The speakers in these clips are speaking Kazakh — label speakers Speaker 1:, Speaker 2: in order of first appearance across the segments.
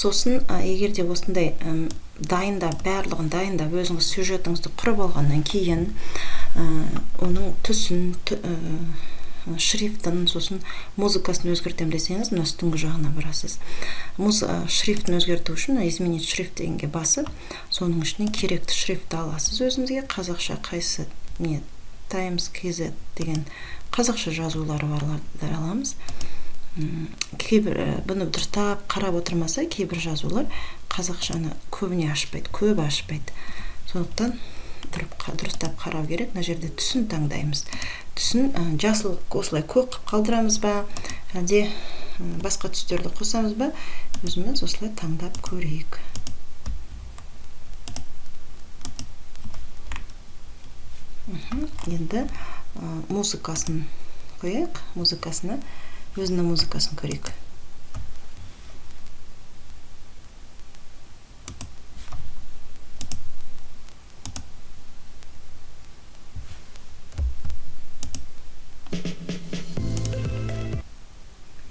Speaker 1: Сосын егер де осындай дайындап, барлығын дайындап, өзіңіз сюжетіңізді құрып алғаннан кейін оның түсін, шрифтін, сосын музыкасын өзгертемін десеңіз, мына үстіңгі жағына барасыз. Шрифтін өзгерту үшін изменить шрифт дегенге басып, соның ішінен керекті шрифтті аласыз өзіңізге. Қазақша қайсы, не Times KZ деген қазақша жазулары барларды аламыз. Кейбір бұны дұрыстап қарап отырмаса, кейбір жазулар қазақшаны көбіне ашпайды, көп ашпайды. Сондықтан дұрыстап қарау керек. Мына жерде түсін таңдаймыз. Түсін жасыл осылай көк қылып қалдырамыз ба, әлде басқа түстерді қосамыз ба, өзіміз осылай таңдап көрейік. Енді музыкасын қояйық. Музыкасына өзінің музыкасын көрейік.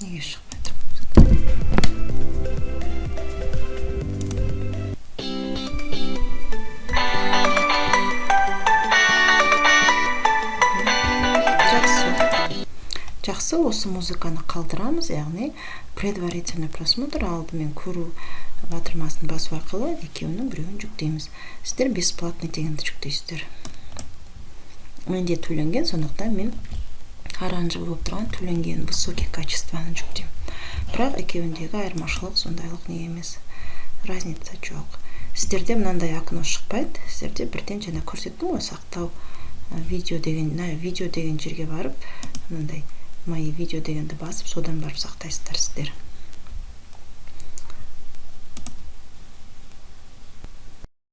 Speaker 1: Неге шықпай тұр? Жақсы. Жақсы, осы музыканы қалдырамыз, яғни предварительный просмотр, алдымен көру батырмасын басу арқылы екеуінің біреуін жүктейміз. Сіздер бесплатный дегенді жүктейсіздер. Менде төленген, сондықтан мен оранжевый болып тұрған төленген высокий качествоны жүктеймін. Бірақ екеуіндегі айырмашылық сондайлық не емес, разница жоқ. Сіздерде мынандай окно шықпайды. Сіздерде бірден жаңа көрсеттім ғой, сақтау видео деген, видео деген жерге барып, мынандай мои видео дегенді басып, содан барып сақтайсыздар сіздер.